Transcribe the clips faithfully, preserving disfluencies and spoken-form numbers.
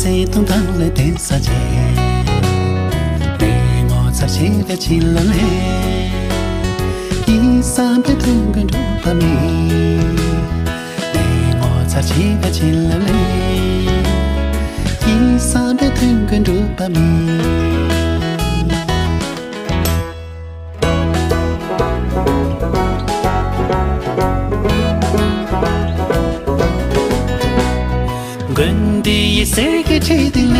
བརྩེ་དུང་དང་ལས་དེ་ས་ཆེ། ངའི་ངོ་མཚར་ཆེ་བའི་བྱིན་རླབས་ལས། ཡིད་བསམ་པའི་དོན་ཀུན་འགྲུབ་པ་མིན། ངའི་ངོ་མཚར་ཆེ་བའི་བྱིན་རླབས་ལས། ཡིད་བསམ་པའི་དོན་ཀུན་འགྲུབ་པ་མིན། དགོན་འདི་ཡི་གསེར་གྱི་ཁྲི་སྟེང་ནས།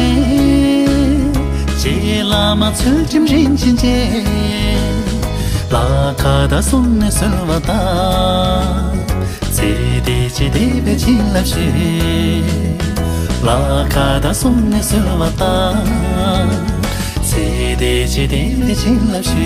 རྗེ་བླ་མ་ཚུལ་ཁྲིམས་རིན་ཆེན་རྗེ། ལ་ཁ་བརྡ་གསུང་ནས་གསོལ་བ་བཏབ། ཚེ་འདི་ཕྱི་བདེ་བའི་བྱིན་རླབས་ཞུ། ལ་ཁ་བརྡ་གསུང་ནས་གསོལ་བ་བཏབ། ཚེ་འདི་ཕྱི་བདེ་བའི་བྱིན་རླབས་ཞུ།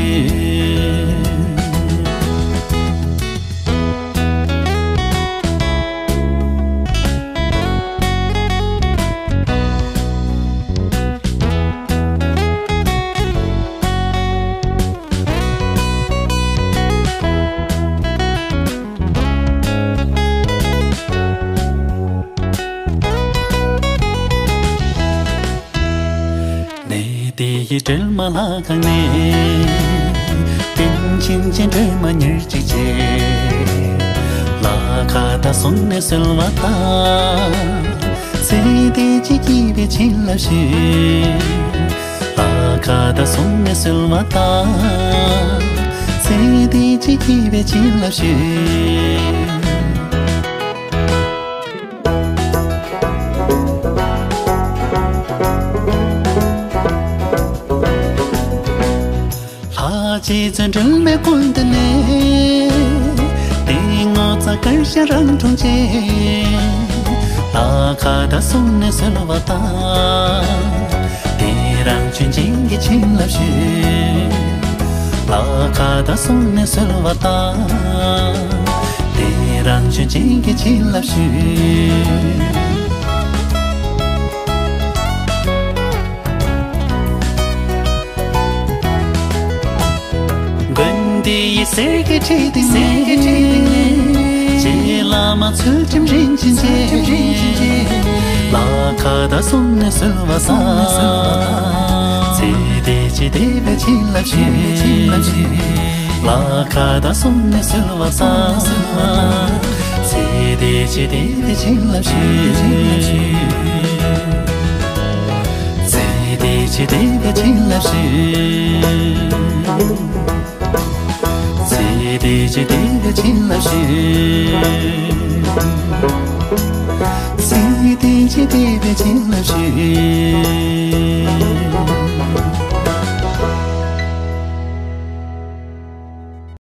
གནས་འདི་ཡི་སྒྲོལ་མ་ལྷ་ཁང་ནས། རྟེན་བྱིན་ཅན་སྒྲོལ་མ་ཉེར་གཅིག་རྗེ། ལ་ཁ་བརྡ་གསུང་ནས་གསོལ་བ་བཏབ། ཚེ་འདི་ཕྱི་སྐྱིད་པའི་བྱིན་རླབས་ཞུ། ལ་ཁ་བརྡ་གསུང་ནས་གསོལ་བ་བཏབ། ཚེ་འདི་ཕྱི་སྐྱིད་པའི་བྱིན་རླབས་ཞུ། ལྷ་རྗེ་བཙུན་སྒྲོལ་མའི་སྐུ་མདུན་ནས། ཏིང་ངོ་མཚར་དཀར་ཤ་རང་འཁྲུངས་རྗེ། ལ་ཁ་བརྡ་གསུང་ནས་གསོལ་བ་བཏབ། དེ་རང་བྱོན་ཅིང་གི་བྱིན་རླབས་ཞུ། ལ་ཁ་བརྡ་གསུང་ནས་གསོལ་བ་བཏབ། དེ་རང་བྱོན་ཅིང་གི་བྱིན་རླབས་ཞུ། དགོན་འདི་ཡི་གསེར་གྱི་ཁྲི་སྟེང་ནས། རྗེ་བླ་མ་ཚུལ་ཁྲིམས་རིན་ཆེན་རྗེ། ལ་ཁ་བརྡ་གསུང་ནས་གསོལ་བ་བཏབ། ཚེ་འདི་ཕྱི་བདེ་བའི་བྱིན་རླབས་ཞུ། ལ་ཁ་བརྡ་གསུང་ནས་གསོལ་བ་བཏབ། ཚེ་འདི་ཕྱི་བདེ་བའི་བྱིན་རླབས་ཞུ། ཚེ་འདི་ཕྱི་བདེ་བའི་བྱིན་རླབས་ཞུ། ཚེ་འདི་ཕྱི་བདེ་བའི་བྱིན་རླབས་ཞུ། ཚེ་འདི་ཕྱི་བདེ་བའི་བྱིན་རླབས་ཞུ།